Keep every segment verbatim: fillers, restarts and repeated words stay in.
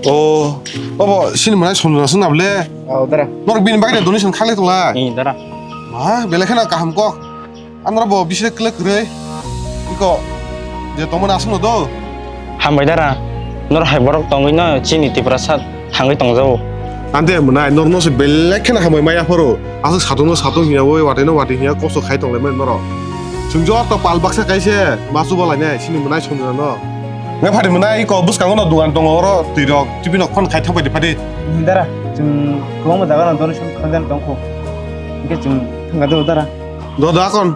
O, obo sini mwnai Sanjana song na bole. O, dara. Norok bini bagwi donation khalai tongla. Ni, dara. Ma, belai kheno kaham kok. Andra bo bisi kwlwk kwrwi. Iko, je tongmani aswkno do. Hambai dara, nor hai borok tongwi no chini Tiprasa thangwi tongjago. Ante mwnai, norno se belai kheno hambai maya phoro. Aswk satung no satung hiya, oi watwi no watwi hiya, kosto khai tonglaimani norok. Chwng joto pal baksa kaise, ma chuba lainai, sini mwnai Sanjana no. Nge phadi mwnai, iko bwskango no dugan tongo oro, twi rok, T V no phone khai thok bai di phadi. Ni dara, chwng kwbangma jaga no donation khanjani tongkho. Hwnkhe chwng thangkha do dara. Do da kon.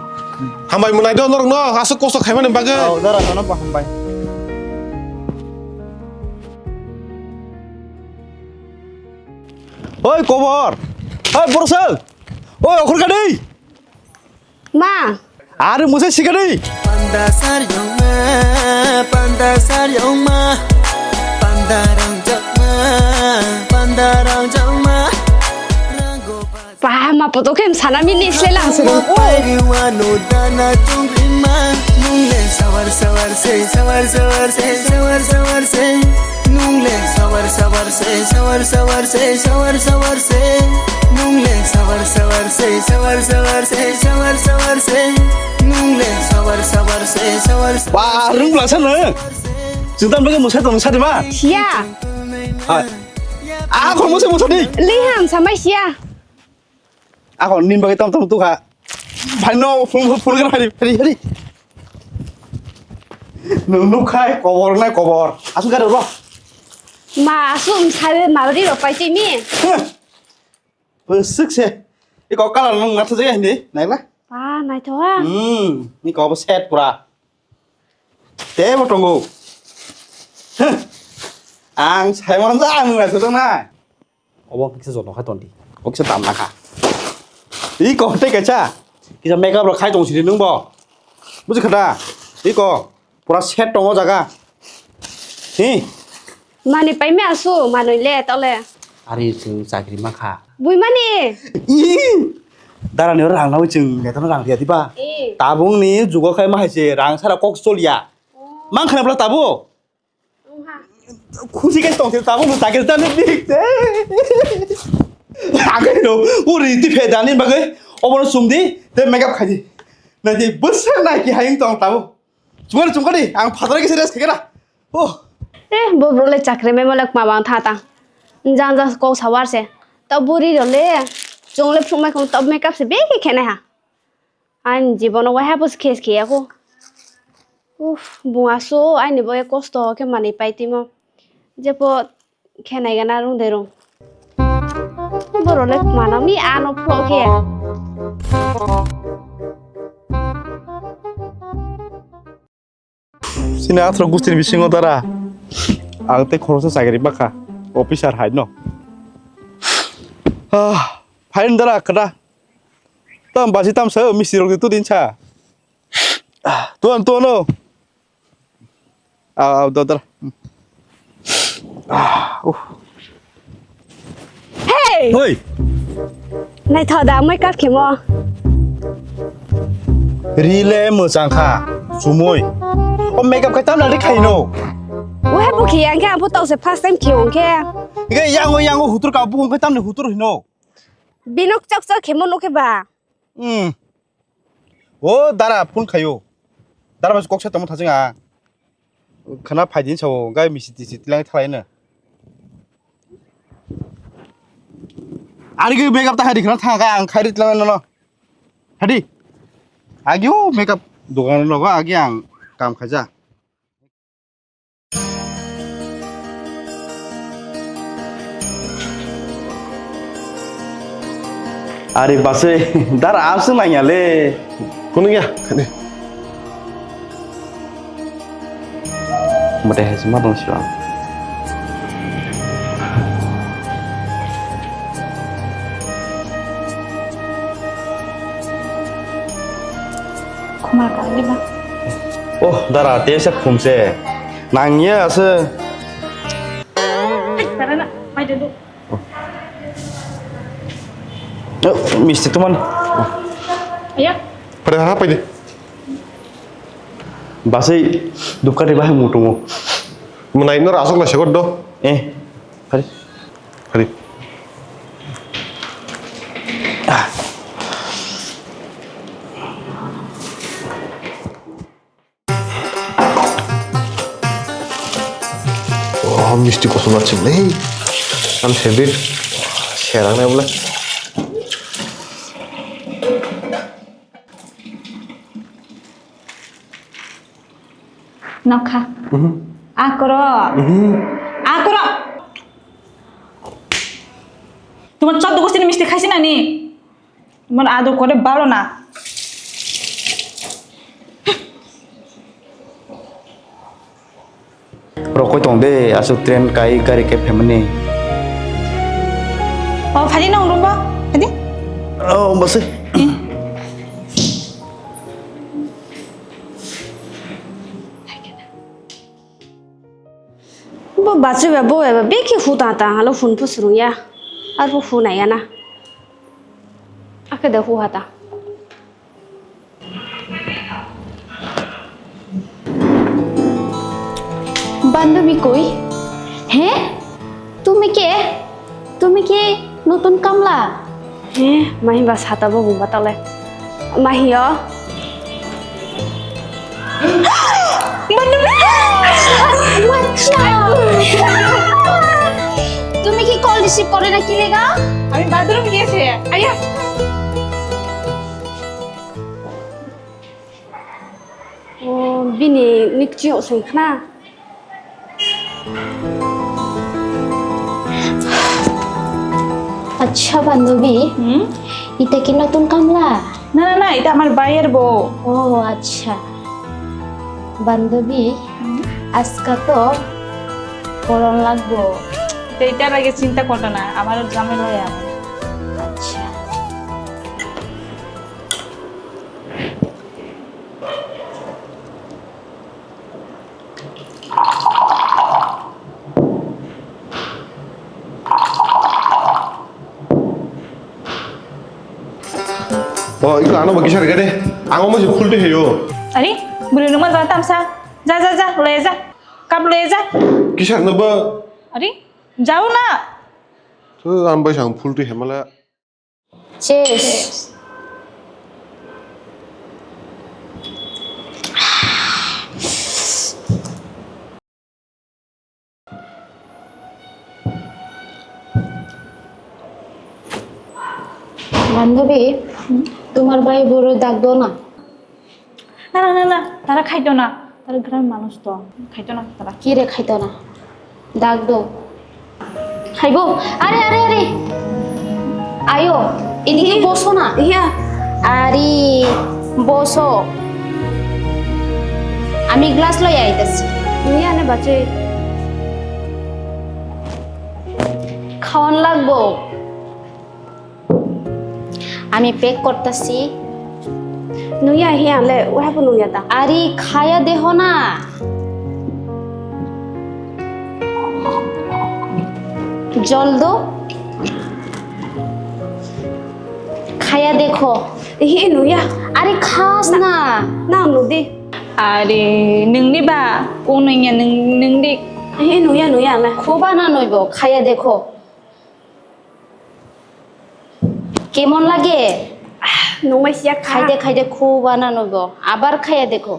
Hambai mwnai do norok no, aswk kosto khaimani bagwi. O, dara, nono bo hambai. Oi, kobor. Oi, Borsal. Oi, okhor kadi. Ma. Are musa sikadi. Panda sar yongma, panda sar yongma, panda rang jakma, panda rang jakma. Rango ba- Ba, ma poto khe sana mini sle lang se rong. Pairi wano dana chungrima, nungle sawar sawar se, sawar sawar se, sawar sawar se. Nungle sawar sawar se, sawar sawar se, sawar sawar se. Nungle sawar sawar se, sawar sawar se, sawar sawar se. Nungle sawar sawar se, sawar sawar. Ba, rung bla sana. Judan bagi musa tong sa de ba? Siya. Ah. Ah, ko musa musa di. Liham sama siya. Ako nin bagwi tom tom tukha. Phai no phul phul phul phari phari phari. Nung nuk khai kobor nai kobor. Asu garo ro. Ma asu msare mabri ro pai tini. Bwswk se. Iko kalar nung ngatha jaya hindi naila. Pa naithoa. Hmm, ni ko set pura. Tebo tongo. Ang Simon ja ang nung naithoa nai. Obo kisa joto khai tondi. Obo kisa dam nakha. Iko tei kaisa. Kisa makeup rok khai tong sidi nung bo. Buji khata. Iko pura set tongo jaga. Hi. Mani paime asu manoi le tole. Ari chwng chakri makha. Bui mani. Ih. Darani oro rang nawi chwng neto rang riya diba. Ih. Tabung ni jugo khai ma hai se rang sara kok choliya. Oh. Mang khana bla tabo. Khusi khe tong se tabuk no chakri ta ni dik te. Agai no uri ti phe dani bagai obono sumdi te makeup khaidi. Nai di bwswk nai ki hayung tong tabuk. Chungkari chungkari ang phataro kisa rest khaikhe na. Oh. Eh bo bro le chakri mai malak ma bang tha ta. Jang jang kok sawar se. Ta buri ro le. Chong le phung mai khong ta makeup se beki khenai ha. Ani jibono waiha bo se khes khiya kho. Uff, bung asu ani bo kosto khe manwi pai timo. Jepho khenai gana rung de rung. Borok le manami ano phlo khe. Chini athro gustini bisingo dara. Ang tei khoroksa chakri makha, officer hai no. Ah, fine dara kada. Tam basi tam sa misti rok tu din sa. Ah, tuan tuan no. Ah, ah, dara. Ah, uh. Hey! Hoi! Naithoda, makeup khemo. Rile mwchang kha, chumui. O makeup khai tamna ri khaino. Wahai bo khiya, ang khe ang pho tokse first time khiyo ang khe. Ge yango yango hutur ka bu ang khe tamni hutur hino. Binok chok chok khemo nokhe ba. Hmm. O dara phone khayo. Dara mas koksa tamo thajing a. Khana phaidin sao gai misi tisi tilang thalai na. Ari ge makeup ta hari khana thanga ang khairi tilang no no. Hadi. Agi o makeup dogan no go agi ang kam khaja. Ari base dar absing nangya le. Kunung ya, kani. Mate hai sima dong siwa. Khumar kali ba. Oh, dara, te se khum se. Nang ye ase. Tara na, mai de do. Oh, misti tuman. Aya. Pada apa ini? Basai dupkati bahai mutungo. Mwnai no aswk lai sekot do. Eh, hari. Hari. Oh, misti kosom na chim le. Ani favorite. Serang na bole. Nokha. Mhm. Akro. Mhm. Akro. Tumar chot dugo sini misti khaisi nani. Mon ado kore balo na. Rokoi tong de, aswk train kai, gari kai phaimani. O, phadi nang rumbo, phadi? Oh, bose. Eh. Bo bachu ba bo ba beki hu ta ta halo phone phu surung ya. Ar bo hu na ya na. Ake da hu ha ta. বান্ধবী কই? হে? তুমি কে? তুমি কি নতুন কামলা? হে, মাহি বা সাতা বো বুম্বা তালে। মাহি অ। বান্ধবী! বাচ্চা! তুমি কি কল রিসিভ করে না কি লেগা? আমি বাথরুম গিয়েছি। আয়া। O, bini nikchi osong khna. আচ্ছা বান্ধবী, হুম? এটা কি নতুন কামলা? না, না, না, এটা আমার ভাইয়ের বউ। ও আচ্ছা। বান্ধবী, হুম? আজকে তো পড়ন লাগবো। তো এটার আগে চিন্তা করো না, আমার জামাই লয়া। আচ্ছা। O, iko ano bo kisa rega de. Ang omo se phulti heyo. Ari, bwrwi nungma ja tamsa. Ja, ja, ja, le ja. Kap le ja. Kisa no bo. Ari, jao na. To ang bai sang phulti hemala. Cheers. বান্ধবী, তোমার ভাই বউরে ডাক দাও না। না, না, না, না, তারা খাইতো না। তারা গ্রামের মানুষ তো। খাইতো না তারা। কি রে খাইতো না? ডাক দাও। খাইবো? আরে, আরে, আরে। আয়ো, এদিকে ইহি। বসো না। ইয়া। আরে, বসো। আমি গ্লাস লই আইতাছি। নিয়ে আনে বাচ্চা। খাওয়ান লাগবো। আমি প্যাক করতাছি। নুইয়া হে আলে, ওহাবো নুইয়া দা। আরে, খায়া দেহ না। জল দো। খায়া দেখো। হে নুইয়া। আরে, খাস না। না, নুদি। আরে, নুংনি বা, কোন নুইয়া, নুং-, নুংদি। হে নুইয়া, নুইয়া আলে। খোবা না নইব, খায়া দেখো। কেমন লাগে? নুমাইসিয়া খা। খাইতে খাইতে খুব আনন্দ। আবার খাইয়া দেখো।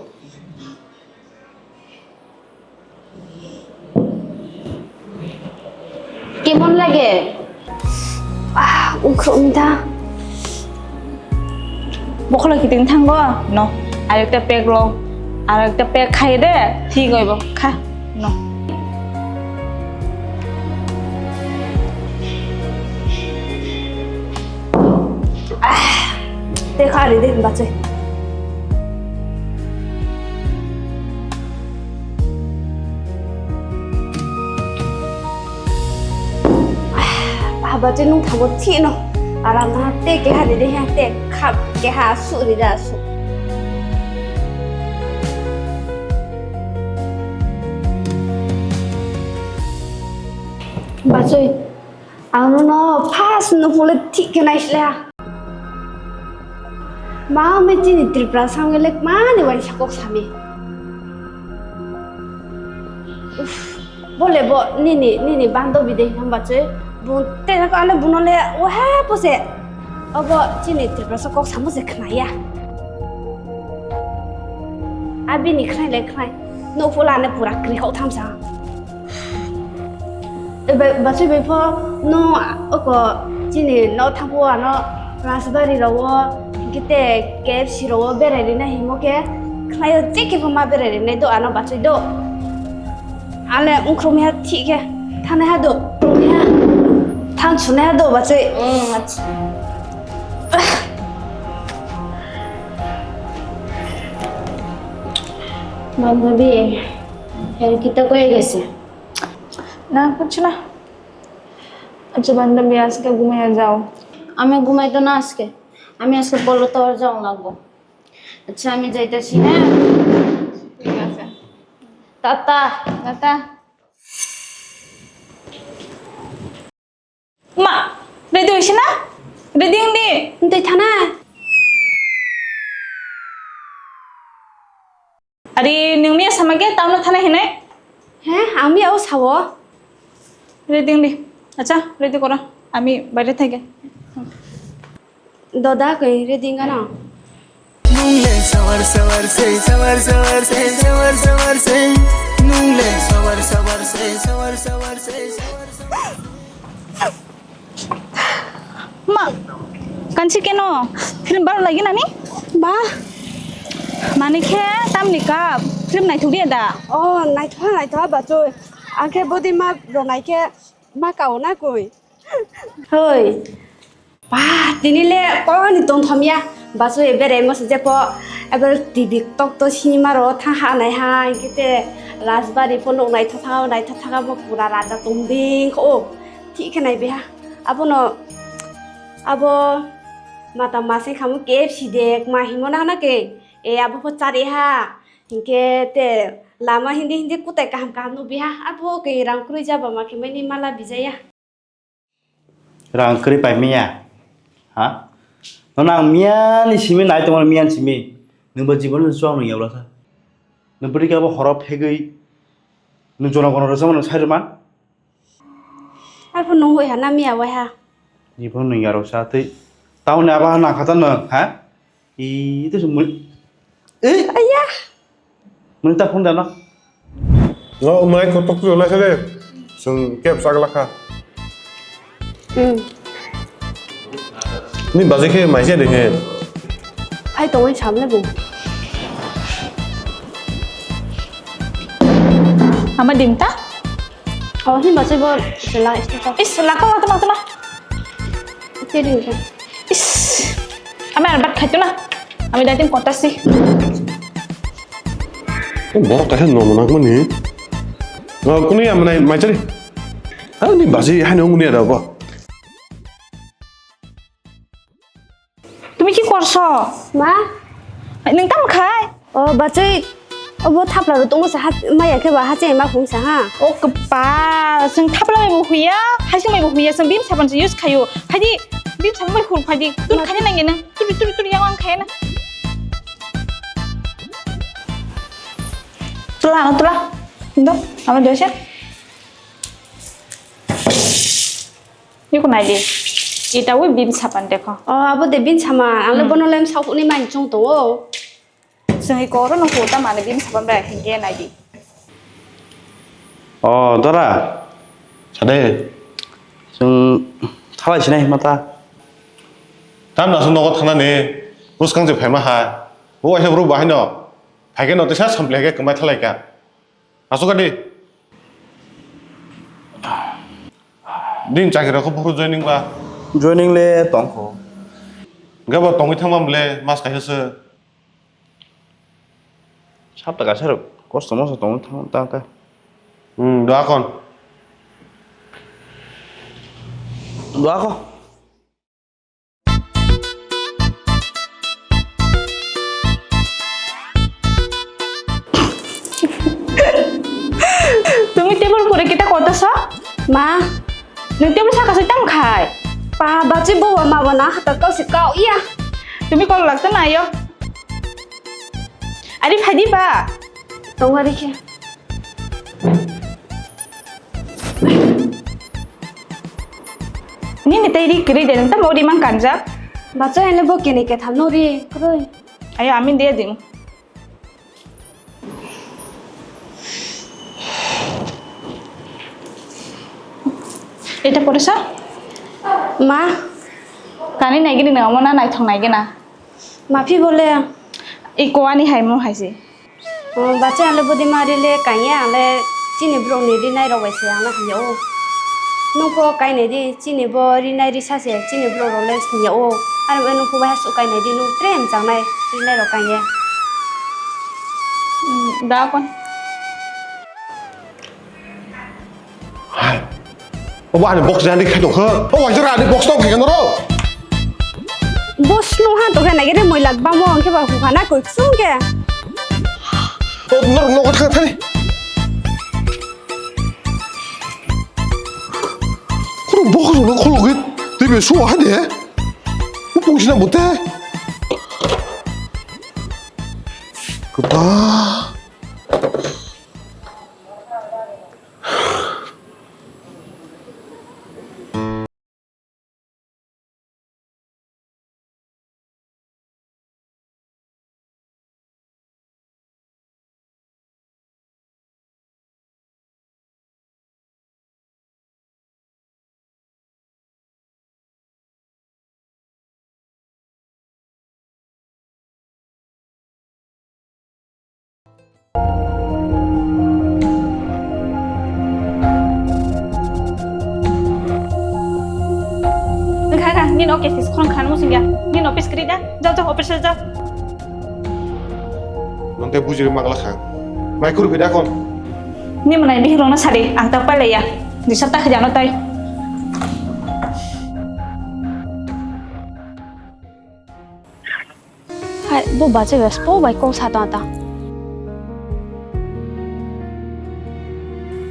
কেমন লাগে? আহ, উখ, উমদা। Bokolo kiting thango, no. Arekta pek lo, arekta pek khai de, thik oibo, kha, no. Ah, te kha ri de, bachai. Haba je nung thango thino. Aram na te keha de de ha te khap keha su ri da su. Bachoi, ang no first no phule thik khe nai sle ha. Ma me chini Tripura samge lek mani wai sakok sami. Uff, bole bo nini, nini bandobi de hwnba chwi. Bo tei ane buno le waha pose. Obo chini Tiprasa kok samo se khnaya. Abini khnai le khnai. No pula ane pura kri kok thamsa. Eba, bachwi bai pho no oko chini no thangphu ano Rajbari rogo, hingke te K F C rogo berai rina himo khe khlaio, je khe pho ma berai rinai do ano bachwi do. Ale ungkrumi ha thik khe thanai ha do, ungkrumi ha than sunai ha do bachwi. Mm, acha. বান্ধবী, হ্যাঁ, কিতা কই গেছে? না, কিছু না। আচ্ছা বান্ধবী, আজকে ঘুমিয়ে যাও। আমি ঘুমাইতো না আজকে, আমি আজকে বললো তো আর যাওয়া লাগবো। আচ্ছা, আমি যাইতেছি, হ্যাঁ? ঠিক আছে। Tata. Tata. Ma, ready hoise na? Ready wngdi. Tei thana. Ari, nwng miya sama khe tamno thana hinai? He, ang miya o sao. Ready wngdi. Acha, ready koro. Ami baire thai khe. Doda koi ready wngano. Nungle sawar sawar se, sawar sawar se, sawar sawar se. Nungle sawar sawar se, sawar sawar se, sawar sawar se. Ma, kanchi keno? Film baro lagi nani? Ba. Mani khe tamni ka film naithok dia da? Oh, naithok naithok ba tui. Angkhe bodi ma ronai khe ma kao na koi. Hoi. Ba, tini le koni tongthom ya. Basu e berai mo se je po. Ebar T V tok to cinema ro tha ha nai ha. Kite Rajbari po nok nai tha tha nai tha tha bo pura rada tong ding kho. Thik khe nai beha. Abono, abo mata masing khamu K F C dek ma himo na na ke. E abo pho chari ha. Hinkhe te lama hindi hindi kutai kaham kaham nukbiha. Abo ke rang kwrwi jaba ma khe mani mala bijaya. Rang kwrwi pai miya? Ha? Nono ang miya ni simi nai tongmani miya ni simi. Nwng bo jibon ni chuang nung yaula sa. Nwng bwrwi khe abo horo phegwi. Nwng jono gono rwchapmano sai rwma? Arphuh nwng hoi ha na miya wai ha? Ni phone nwng yarok sa tei. Tamoni abo ha nang kha ta nwng, ha? I to sumui. Eh? Aya. Muni ta phone da no? No, mai ko tok tu na khe de. Sung kep sak la kha. Hmm. Ni baje khe mai se de khe. Hai tongwi samle bo. Ama dim ta? Oh, hi baje bo sela status. Is, la ko, tuma, tuma. Te dim ta. Is, ama arbat khai tuna. Ami dating kota si. Borok kaisa nomo nangmani. Kunu ya manai mai chari. Ani baje hai nong ni ada ba. Tumi ki korso? Ma? Nwng tamo khai? O bachai, obo thapla ro tongo sa, maya khe ba hache ma khum sa ha. O kpa, sing thapla mai bo huya, haise mai bo huya, sing bim sapan se use khayo. Phaidi, bim sapan mai khum phaidi. Tur khani nang nang. Tur tur tur yang ang khayana. Tula, ano tula. Indo, ama dosa. Yuk nai di. Ita wi bim sapan dekho. Oh, abo de bim sama. Ang le bono lem saukni mai chung to. Sengwi koro no kota mane bim sapan ba hingke nai di. Oh, dora. Sade. Sung thalai sinai mata. Tam nasu nogo thana ni. Ruskang je phaima ha. Bo waisa bro bahai no. Phaike no tesa sample ke kemai thalai ka. Asukadi. Din chakira ko buphuru joining ba? Joining le tongkho. Gabo tongwi thangma mle mas kaisa se. Sapta kaisa rok kosto moso tongwi thang tang ka. Hmm, doa kon. Doa ko. Tumi table pore kita kota sa? Ma. Nung table saka sa tang khai. Pa, bachi bo ma bo na hata kau si kau iya. Tumi kol lagta na yo. Ari phadi ba. Tong ari khe. Nini tei ri kwrwi de, nwng tamo ri mang kanjak? Bacha, ene bo kene ketham no ri kwrwi. Ayo, amin de dim. Eta porisa? Ma. Kani naigini na, omo na naithok naigina? Maphi bole. I koani hai mo hai se. Oh, bacha, ang le budi ma ri le kaiya, ang le chini borok ni rinai rok bai se ang le hamya o. Nung pho kainai di, chini bo rinai risa se, chini borok rok le sini ya o. Aro nung pho bai hasuk kainai di, nung tre hamjaknai rinai rok kaiya. Hmm, da kon. Hai. Obo ani box jani khai tongkha. O wajar ani box tong khai noro. Box no han to khai nagere moi lak bamo angke ba hukana koi sung ke. O nor no thang thani. Kuro box no kholo git. Tei be su ha de. Upung sina bote. Kuda. Wngkha kha, nini o case khorang khan musingya, nini office kwrwi da, jao jao office jao. Nong tei bujiri magla kha. Mai kuru bida kon. Ni mwnai bihik rokno sadi, ang ta pailaiya. Di sapta khajano tai. Hai, bo bacha bai spo bai kok sa tong ta.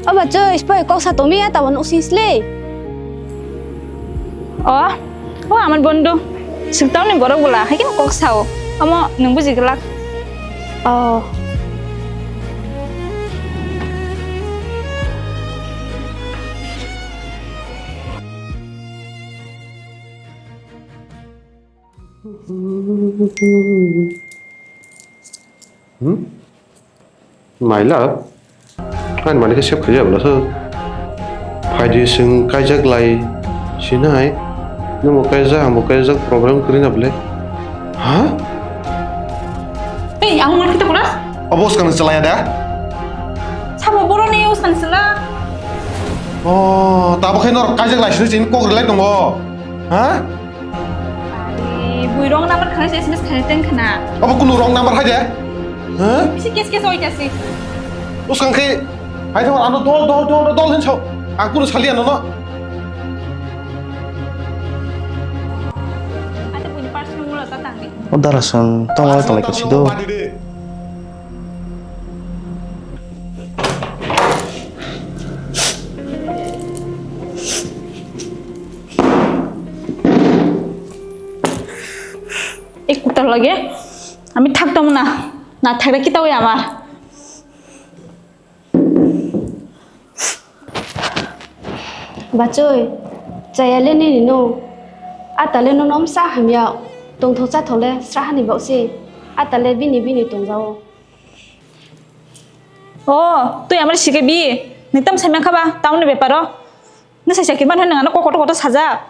O bacha, spo bai kok sa tong mi ya, ta bo nuk sing sle. O, o amar bondu. Suktauni borok bwla, hai khe kok sao. Omo nwng buji glak. O. Hmm? Maila? Ani mani khe save khaijak bwla khe. Phaidi chwng kaijak lai sinai. Nwngbo kaijak, angbo kaijak, problem kwrwi na bwle. Ha? Ei, ang mani kita kuras? Abo swkang chalaya da? Sabo boroni swkang chala. Oh, tabo khe norok kaijak lai sinai chini kok rwlai tongo. Ha? Ari, bui wrong number khana se S M S khana teng khana. Abo kunu wrong number hai de? Ha? Bisi kes kes oi kasi. Uskang khe, hai thang ano dol, dol, dol, dol, dol hin sao. Ang kunu sali ano no. Ate buini personal mula ta tangni. O dara song tong wal tong lai kasi do. Ek kutar lage, ami thaktamu na, na thakda kita oi amar. Bachoi, chaya le nini no, a ta le nono msa hamya, tongthok chathok le srahani baosi, a ta le bini bini tongjao. O, twi amar sike bi, nini tam sai mankha ba, town ni beparo. Nini sai sakhe man hwn nang ano kokoto koto sajak.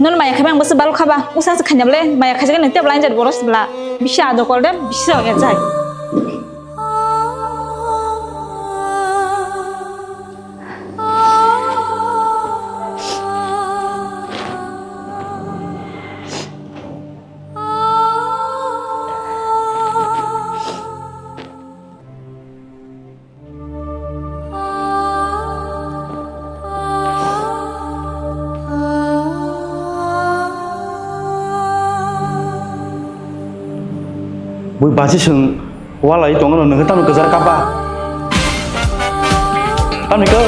Nono maya khe ba ang bwswk balo kha ba, usa se khanya bole, maya khaijak nini tep line jat boros bla. Bisi ador kol de, bisi rok ya jai. Bui basi sung walai tongo no nungkhe tamo kwchar kapa. Tamni khe.